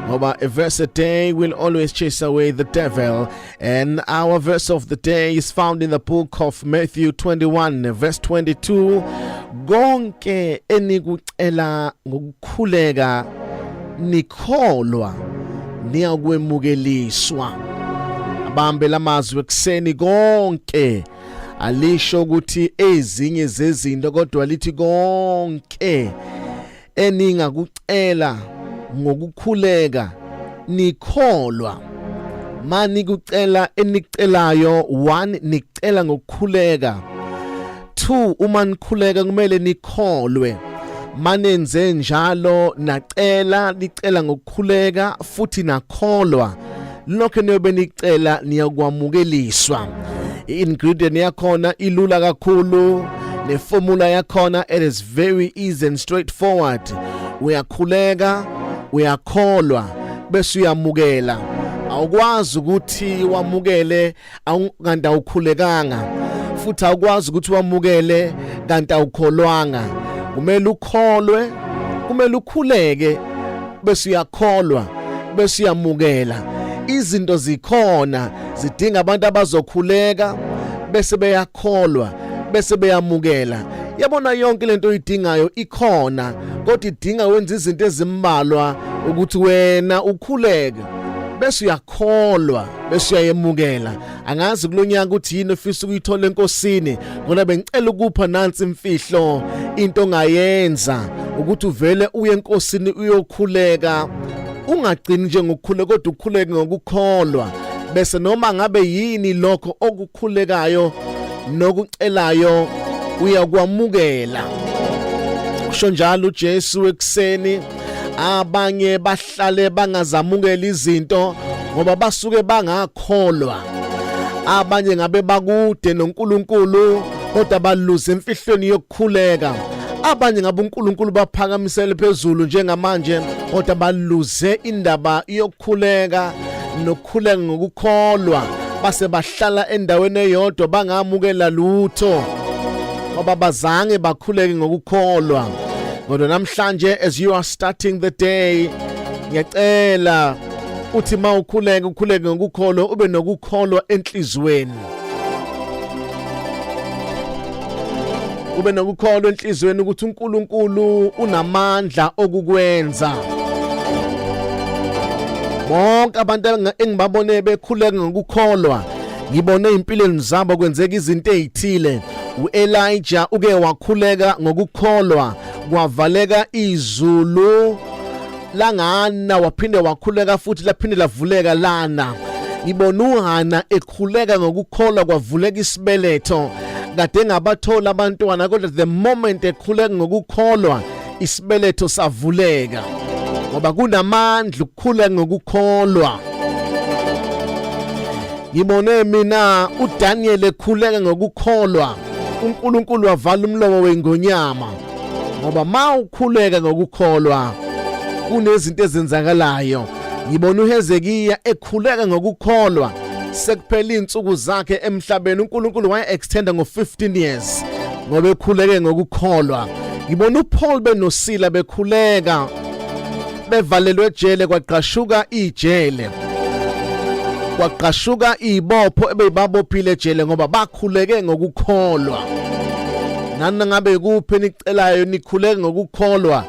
Ngoba a verse a day will always chase away the devil. And our verse of the day is found in the book of Matthew 21 verse 22. Konke enikucela ngokukhuleka nikholwa niyakwemukeliswa. Abambe lamazwi ekuseni konke alisho ukuthi ezinye zezinto kodwa lithi konke eningakucela ngokukhuleka nikholwa. Mani kucela enikucelayo, 1 nicela ngokukhuleka, 2 uma nikhuleka kumele nikholwe. Manenze njalo nacela, nicela ngokukhuleka futhi nakholwa, lokho niyobe nicela niyakwamukeliswa. I-ingredient yakhona ilula kakhulu, neformula yakhona, it is very easy and straightforward. Uyakhuleka, uyakholwa, bese uyamukela. Awukwazi ukuthi wamukele kanti awukhulekanga, futhi awukwazi ukuthi wamukele kanti awukholwanga. Kumele ukholwe, kumele ukhuleke, bese uyakholwa, bese uyamukela. Izinto zikhona, zidinga abantu abazokhuleka bese beyakholwa bese beyamukela. Yabona, yonke lento oyidingayo ikhona, kodwa idinga wenza izinto ezimbalwa ukuthi wena ukhuleke bese uyakholwa bese uyayemukela. Angazi kulonyaka ukuthi yini ofisa ukuyithola enkosini, ngoba bengicela ukupha nansi imfihlo. Into ongayenza ukuthi uvele uye enkosini uyokhuleka, ungagcini nje ngokukhuleka kodwa ukhuleke ngokukholwa, bese noma ngabe yini lokho okukhulekayo nokucelayo uyakwamukela. Kusho njalo uJesu ekuseni. Abanye bahlale bangazamukela izinto ngoba basuke bangakholwa. Abanye ngabe bakude noNkulunkulu kodwa baluze emfihlweni yokukhuleka. Abanye ngabe uNkulunkulu baphakamisele phezulu njengamanje kodwa baluze indaba yokukhuleka nokukhuleka ngokukholwa, base bahlala endaweni eyodwa bangamukela lutho ngoba bazange bakhuleke ngokukholwa. Kodwa namhlanje, as you are starting the day, ngiyacela uthi mawukhuleka ukhuleke ngokukholwa, ube nokukholwa enhlizweni, ube nokukholwa enhlizweni ukuthi uNkulunkulu unamandla okukwenza. Bonke abantu engibabone bekhuleka ngokukholwa, ngibone empilweni zabo kwenzeka izinto ezithile. uElijah uke wakhuleka ngokukholwa, kwavaleka izulu langana, waphinde wakhuleka futhi laphinde lavuleka lana. Ngibona uHana ekhuleka ngokukholwa, kwavuleka isibeletho. Kade ngabathola abantwana, kodwa the moment ekhuleka ngokukholwa isibeletho savuleka, ngoba kunamandla ukukhuleka ngokukholwa. Ngibone mina uDaniel ekhuleka ngokukholwa, uNkulunkulu wavala umlomo wengonyama, ngoba mawukhuleka ngokukholwa kunezinto ezenzakalayo. Ngibona uHezekiya ekhuleka ngokukholwa, sekuphela izinsuku zakhe emhlabeni, uNkulunkulu waye extenda ngo15 years ngoba ekhuleke ngokukholwa. Ngibona uPaul benoSila bekhuleka bevalelwe ejele, kwaqashuka ijele, kwaqashuka izibopho ebeyibabophile ejele ngoba bakhuleke ngokukholwa. Nani ngabe kuphi enicelayo, nikhuleke ngokukholwa.